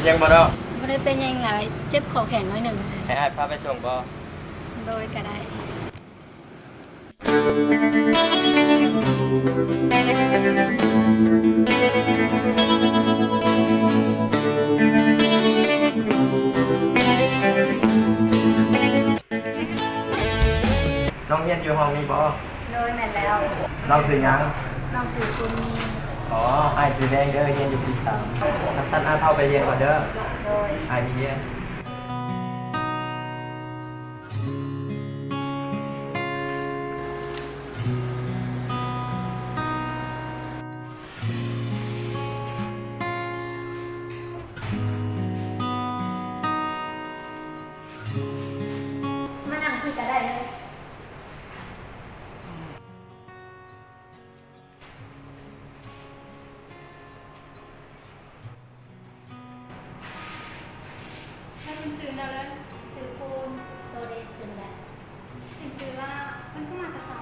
ຍັງບໍ່ນ້ອງ? ບໍ່ໄດ້ເປັນຫຍັງຫຼາຍ, ເຈັບຂໍ້ແຂ້ງໜ້ອຍໜຶ່ງ. ໃຫ້ອ້າຍພາໄປສົ່ງບໍ່? ໂດຍ, ກໍໄດ້. ນ້ອງຮຽນຢູ່ຫ້ອງນີ້ບໍ່? ໂດຍ, ແມ່ນແລ້ວ. ນ້ອງຊື່ຫຍັງ? ນ້ອງຊື່ກຸນມີ. ອໍ, ອ້າຍຊື່ແດງເດີ, ຮຽນຢູ່ປີສາມ. ຄັນຊັ້ນອ້າຍພາໄປຮຽນກ່ອນເດີ. ໂດຍ. ອ້າຍມີວຽກ. ມານັ່ງພີ້ກໍໄດ້ເລີຍ. ແລ້ວເພິ່ນຊື່ແນວໃດ? ຊື່ພູນ. ໂຕເດ ຊື່ແຫຼະ. ເຫັນຊື່ວ່າເພິ່ນກໍມາແຕ່ເຊົ້າ.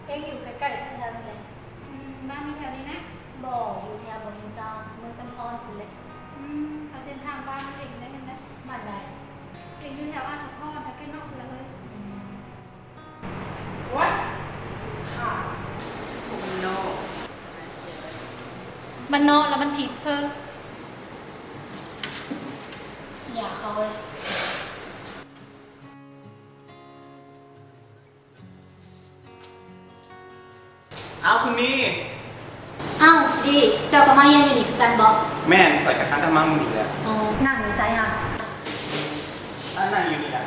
ເອັງຢູ່ໃກ້ໆແຖວໆນີ້ແຫຼະ. ອືມ, ບ້ານຢູ່ແຖວນີ້ນະ? ບໍ່, ຢູ່ແຖວບໍ່ຫີນຕາ ເມືອງຈຳພອນພຸ້ນແຫຼະ. ອືມ, ກໍເສັ້ນທາງບ້ານເອັງໄດ້ແມ່ນໄດ໋? ບ້ານໃດ? ເອັງຢູ່ແຖວອາດສະພອນ ທາງເກດນອກພຸ້ນລະເຮີ້ຍ. ອືມ. ໂອ້ຍ ຖ້າຄົນນອກ ບ້ານນອກລະມັນຜິດເພີ້ ຢ່າເຂົາເອີຍ. ອ້າວ ຄຸນມີ. ອ້າວ ດີ, ເຈົ້າກໍມາຮຽນຢູ່ນີ້ຄືກັນບໍ? ແມ່ນ, ຂ້ອຍກໍຫາກັນມາມື້ນີ້ແຫຼະ. ອໍ, ນັ່ງຢູ່ໃສຫະ? ອາ, ນັ່ງຢູ່ນີ້ລະ.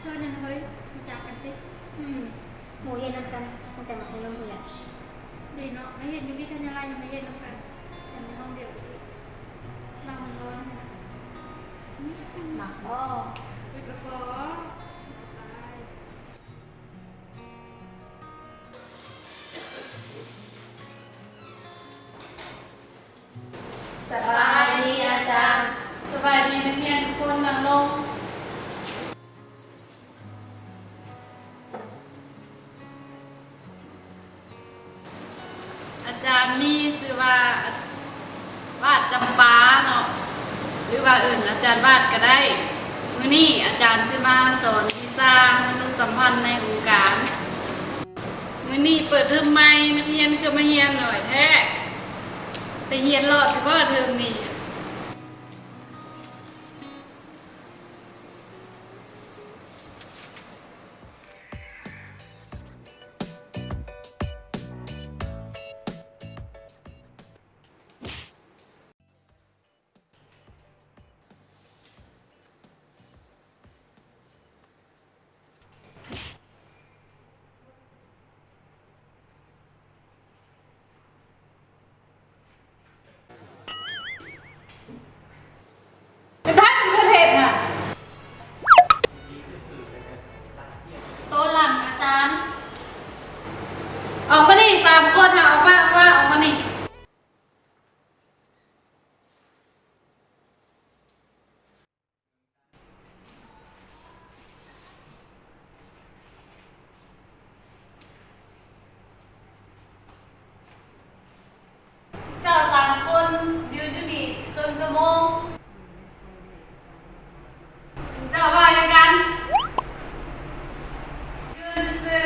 ເຮີ້ຍ ນັ້ນເຮີ້ຍ ຮູ້ຈັກກັນຕິ? ອືມ, ໝູ່ຮຽນນຳກັນຕັ້ງແຕ່ມັດທະຍົມພຸ້ນແຫຼະ. ດີເນາະ, ມາຮຽນຢູ່ວິທະຍາໄລ ມາຮຽນນຳກັນ, ຮຽນໃນຫ້ອງດຽວກັນອີກ. ລາວມັນຫຼໍ່ຫັ້ນນະ. ມັກບໍ? ເອີ ກໍພໍ. ສະບາຍດີອາຈານ. ສະບາຍດີນັກຮຽນທຸກຄົນ, ນັ່ງລົງ. ອາຈານມີຊື່ວ່າ ວາດຈຳປາເນາະ ຫຼືວ່າເອີ້ນອາຈານວາດກໍໄດ້. ມື້ນີ້ອາຈານຊິມາສອນວິຊາມະນຸດສຳພັນໃນອົງການ. ມື້ນີ້ເປີດເທີມໃໝ່ ນັກຮຽນຄືມາຮຽນໜ້ອຍແທ້. ໄປຮຽນລອດຢູ່ບໍ່ເທີມນີ້? ເປັນໃຜເປັນຄົນເຮັດນະ? ໂຕຫຼັງອາຈານ. ອອກມານີ້ສາມຄົນນະ, ອອກມາ, ອອກມາ, ອອກມານີ້. ເຈົ້າສາມຄົນຢືນຢູ່ນີ້ເຄິ່ງຊົ່ວໂມງ. ເຈົ້າເວົ້າຫຍັງກັນ? ຢືນຊື່ໆ.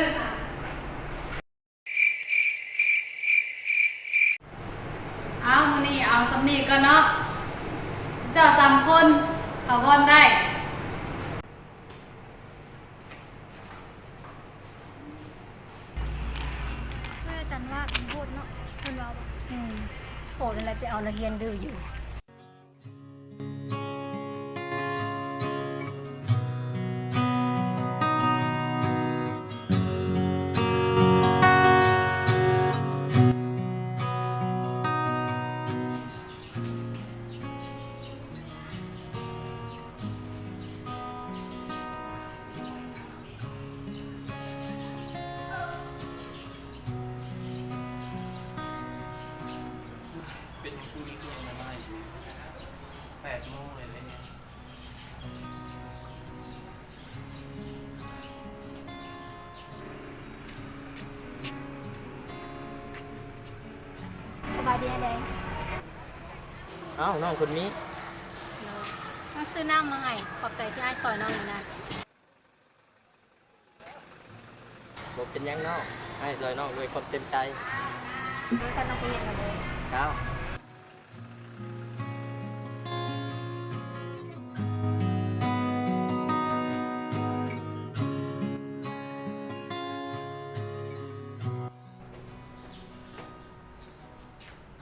ເອົາ ມື້ນີ້ເອົາສ່ຳນີ້ກ່ອນເນາະ. ເຈົ້າສາມຄົນເຂົ້າບ່ອນໄດ້. ເອີ ອາຈານວ່າໂຫດເນາະ ເພິ່ນວ່າບໍ່? ອືມ ໂຫດນັ້ນແຫຼະ ຈະເອົານັກຮຽນດື້ຢູ່. ເປັນຫຍັງຄືມີພຽງໜ້າໄມ້ຢູ່? ແປດໂມງແລ້ວເດ້. ເບຍແດງ. ເອົ້າ ນ້ອງຄົນມີ ເອົາຊື້ນ້ຳມາໃຫ້. ຂອບໃຈທີ່ອ້າຍຊ່ອຍນ້ອງມື້ນັ້ນ. ບໍ່ເປັນຫຍັງນ້ອງ, ອ້າຍຊ່ອຍນ້ອງດ້ວຍຄວາມເຕັມໃຈ. ເອີ ຊັ້ນນ້ອງໄປເຮັດມາເດີ. ເຈົ້າ.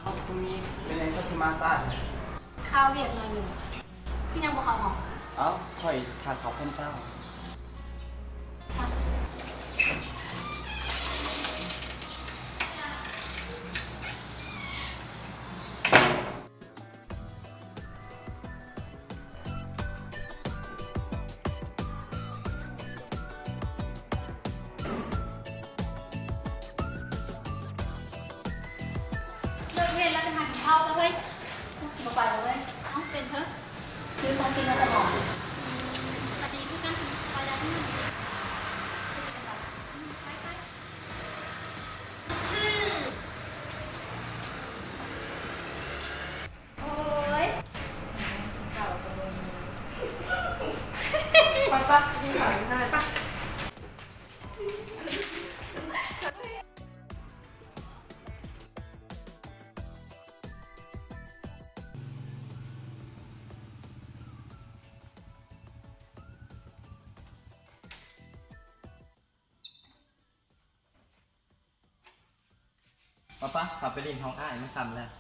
ເອົ້າ ຄຸນມີ ເປັນຫຍັງຄືມາຊ້າ? ຄາວຽກໜ້ອຍໜຶ່ງ ຄືຍັງບໍ່ເຂົ້າຫ້ອງ? ເອົ້າ ຂ້ອຍຖ້າເຂົ້າພວກເຈົ້າ. ເລີກຮຽນແລ້ວໄປຫາກິນເຂົ້າເລີຍເຮີ້ຍ. ບໍ່ໄປແລ້ວເວີຍ. ເອົ້າ ເປັນເຮີ້ຍ ຊື້ຂອງກິນມາຕະຫຼອດ. ອືມ ກະດີຄືກັນ ໄປແລ້ວເຮີ້ຍ. ໄປ ໄປ. ໂອ້ຍ ເຂົ້າກະບໍ່ມີ ປະຈັກທີ່ຫາຍໜ້າ. ປະ ປະ ເຂົ້າໄປຫຼິ້ນຫ້ອງອ້າຍ ມັນຄ່ຳແລ້ວ.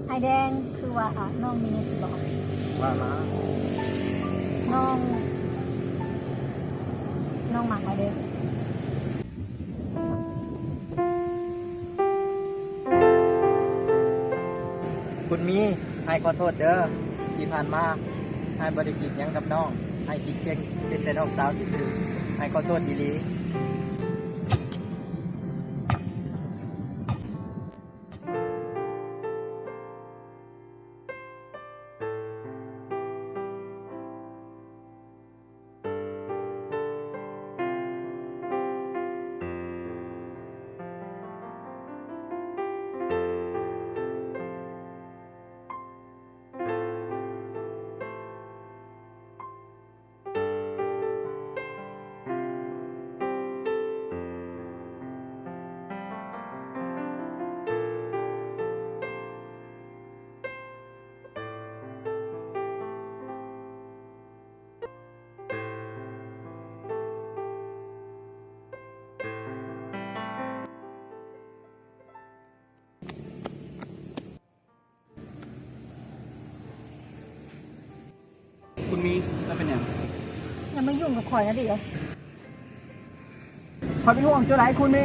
ອ້າຍແດງ ຄືວ່າ ອາ ນ້ອງມີແນວຊິບອກ. ວ່າມາ. ນ້ອງ ນ້ອງມັກອ້າຍເດີ. ຄຸນມີ ອ້າຍຂໍໂທດເດີ ທີ່ຜ່ານມາອ້າຍບໍ່ໄດ້ຄິດຫຍັງກັບນ້ອງ. ອ້າຍຄິດພຽງເປັນແຕ່ນ້ອງສາວຊື່ໆ. ອ້າຍຂໍໂທດອີ່ຫຼີ. ຄຸນມີ ເຈົ້າເປັນຫຍັງ? ຢ່າມາຫຍຸ້ງກັບຂ້ອຍນະເດ. ຂ້ອຍເປັນຫ່ວງເຈົ້າໃດ໋ ຄຸນມີ.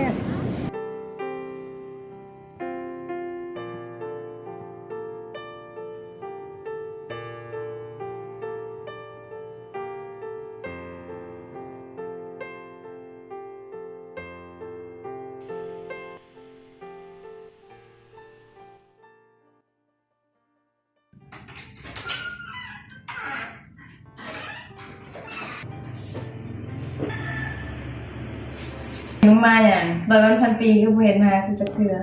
ມາຫຍັງ? ຮ້ອຍວັນພັນປີຄືບໍ່ເຫັນມາກູຈັກເທື່ອ.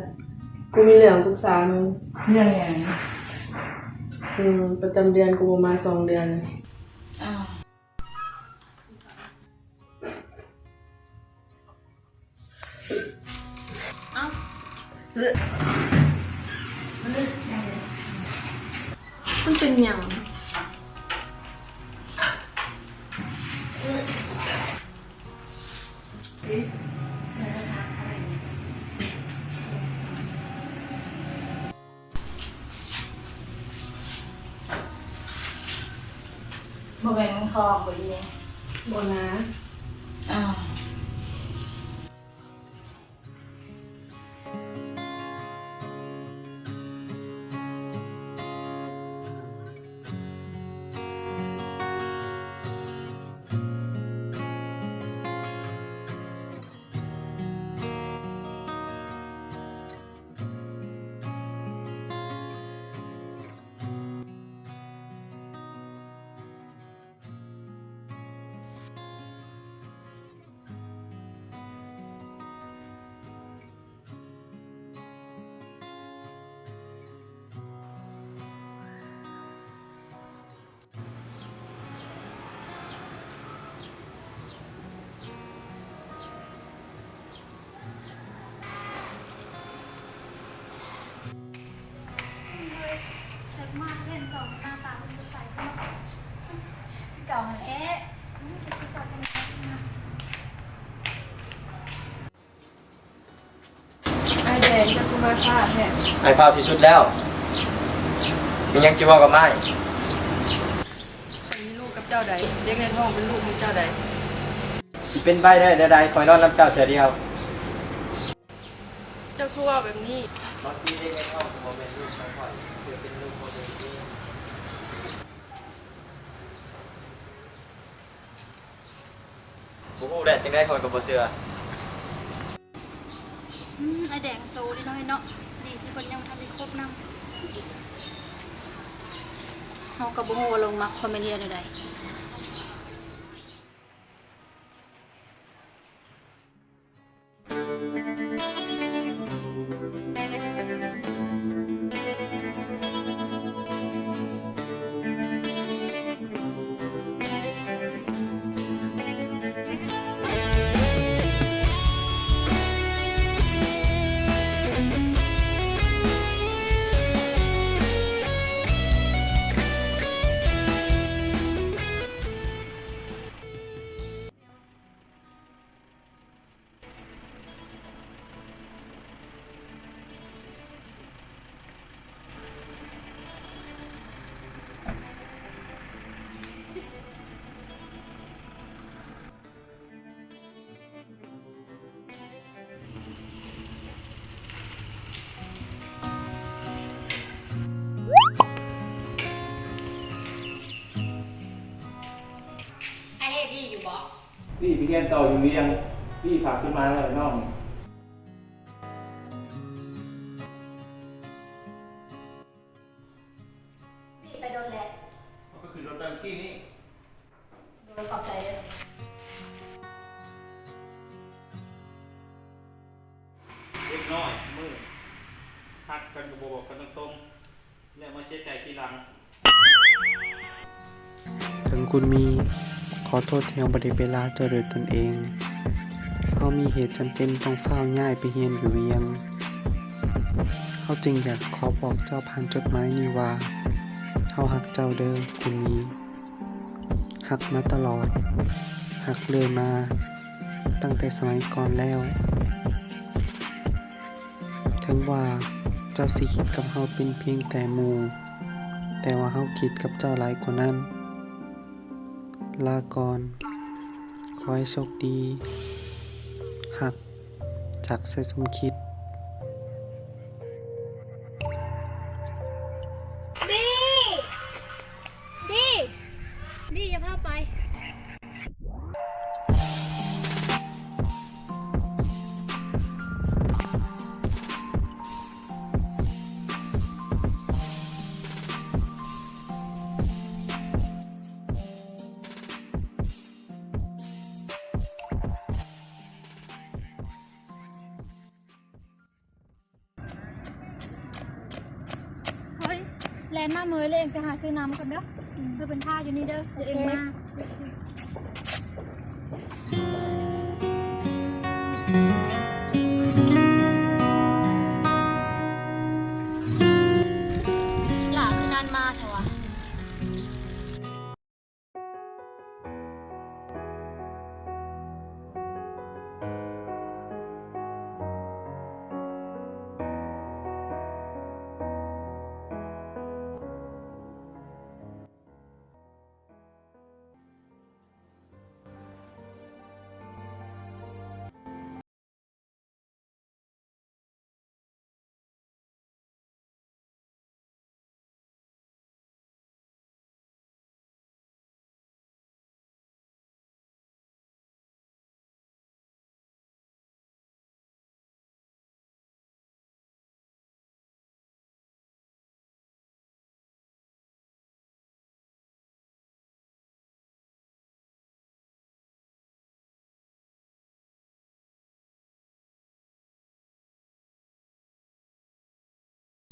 ກູມີເລື່ອງປຶກສາມຶງ. ເລື່ອງຫຍັງ? ອືມ ປະຈຳເດືອນກູບໍ່ມາສອງເດືອນ. ອ້າວ. ເອົ້າ ມັນເປັນຫຍັງ? ບໍ່ແມ່ນມຶງທ້ອງບໍ່ອີ່? ບໍ່ນາ. ອ້າວ. ເຈົ້າຫັ້ນແຫຼະ. ອ້າຍແດງ ເຈົ້າຄືມາຊ້າແທ້? ອ້າຍພ້າວທີ່ສຸດແລ້ວ. ມີຫຍັງຊິເວົ້າກັບອ້າຍ? ຂ້ອຍມີລູກກັບເຈົ້າໃດ໋? ເດັກໃນທ້ອງເປັນລູກຂອງເຈົ້າໃດ໋? ຊິເປັນໄປໄດ້ແນວໃດ? ຂ້ອຍນອນນຳເຈົ້າເທື່ອດຽວ. ເຈົ້າຄືເວົ້າແບບນີ້? ບາງທີເດັກໃນທ້ອງກໍບໍ່ແມ່ນລູກຂອງຂ້ອຍ, ເກີດເປັນລູກຂອງຕົນເອງ. ບໍ່ຮູ້ແຫຼະ, ຈັ່ງໃດຂ້ອຍກໍບໍ່ເຊື່ອ. ອືມ ອ້າຍແດງໂຊດີເນາະ ເນາະ. ດີທີ່ເພິ່ນຍັງບໍ່ທັນໄດ້ຄົບນຳ. ເຮົາກໍບໍ່ຮູ້ວ່າລາວມັກຂ້ອຍແມ່ນແນວໃດ. ອ້າຍເອດີຢູ່ບໍ່? ນີ້ໄປຮຽນຕໍ່ຢູ່ວຽງ, ນີ້ຝາກຈົດໝາຍໄວ້ໃຫ້ນ້ອງ. ນີ້ໄປດົນແລ້ວ? ເຮົາກໍຂຶ້ນລົດໄປເມື່ອກີ້ນີ້. ໂດຍ ຂອບໃຈເດີ້. ເດັກນ້ອຍມື້ນີ້ ຮັກກັນກໍບໍ່ບອກກັນຕົງໆ ແລ້ວມາເສຍໃຈທີຫຼັງ. ເຖິງຄຸນມີ ຂໍໂທດທີ່ເຮົາບໍ່ໄດ້ໄປລາເຈົ້າດ້ວຍຕົນເອງ. ເຮົາມີເຫດຈຳເປັນຕ້ອງຟ້າວຍ້າຍໄປຮຽນຢູ່ວຽງ. ເຮົາຈຶ່ງຢາກຂໍບອກເຈົ້າຜ່ານຈົດໝາຍນີ້ວ່າ ເຮົາຮັກເຈົ້າເດີ້ ຄຸນມີ. ຮັກມາຕະຫຼອດ, ຮັກເລື້ອຍມາຕັ້ງແຕ່ສະໄໝກ່ອນແລ້ວ. ເຖິງວ່າເຈົ້າຊິຄິດກັບເຮົາເປັນພຽງແຕ່ໝູ່, ແຕ່ວ່າເຮົາຄິດກັບເຈົ້າຫຼາຍກວ່ານັ້ນ. ລາກ່ອນ, ຂໍໃຫ້ໂຊກດີ. ຮັກ. ຈາກໄຊສົມຄິດ. ດີ! ດີ! ດີ! ຢ່າພາໄປ! ເຮີ້ຍ ແລ່ນມາເມີຍເລີຍ, ເອງໄປຫາຊື້ນ້ຳກ່ອນເດີ້. ອືມ ເພິ່ນຖ້າຢູ່ນີ້ເດີ້ ດຽວເອງມາ. ຫຼ້າຄືນານມາແທ້ວະ.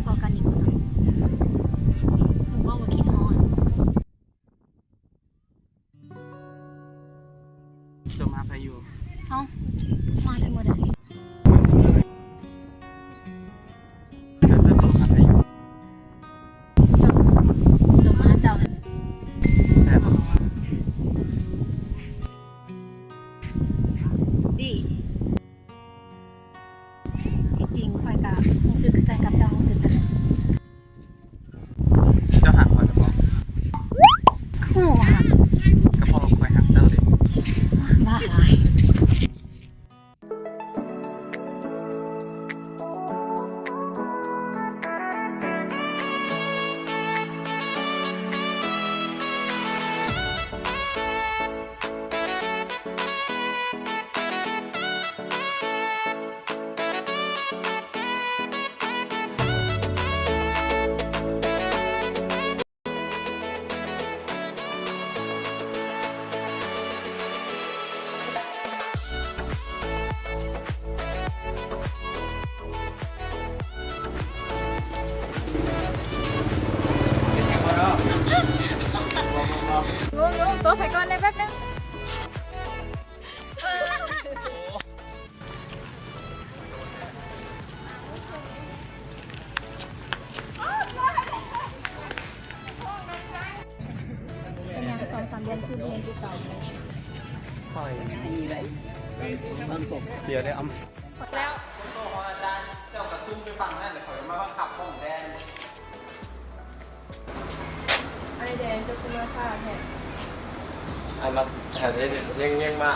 ພໍ້ກັນອີກມື້ໜຶ່ງ. ຮູ້ບໍ່ວ່າຄິດຮອດ. ເຈົ້າມາຫາໃຜຢູ່? ເອົ້າ ມາແຕ່ມື້ໃດ? ເຈົ້າ ເຈົ້າມາຫາໃຜຢູ່? ເຈົ້າ ເຈົ້າມາຫາເຈົ້າ. ແມ່ນບໍ່? ລຸງ ລຸງ ຕົວໃສ່ກ່ອນໄດ້ແປັບໜຶ່ງ. ເປັນຫຍັງສອງສາມເດືອນຄືບໍ່ເຫັນຕິດຕໍ່? ດຽວໄດ້ອຳ ແລ້ວ ຄົນໂຕຂອງອາຈານ ເຈົ້າກະຊຸ່ມໄປຝັ່ງນັ້ນ ແລ້ວຂ້ອຍມາບັງຄັບຫ້ອງແທນ. ອ້າຍແດງ ເຈົ້າຄືມາຊ້າແທ້? ອ້າຍມາຫາເຮັດ ຍັງ ຍັງມາ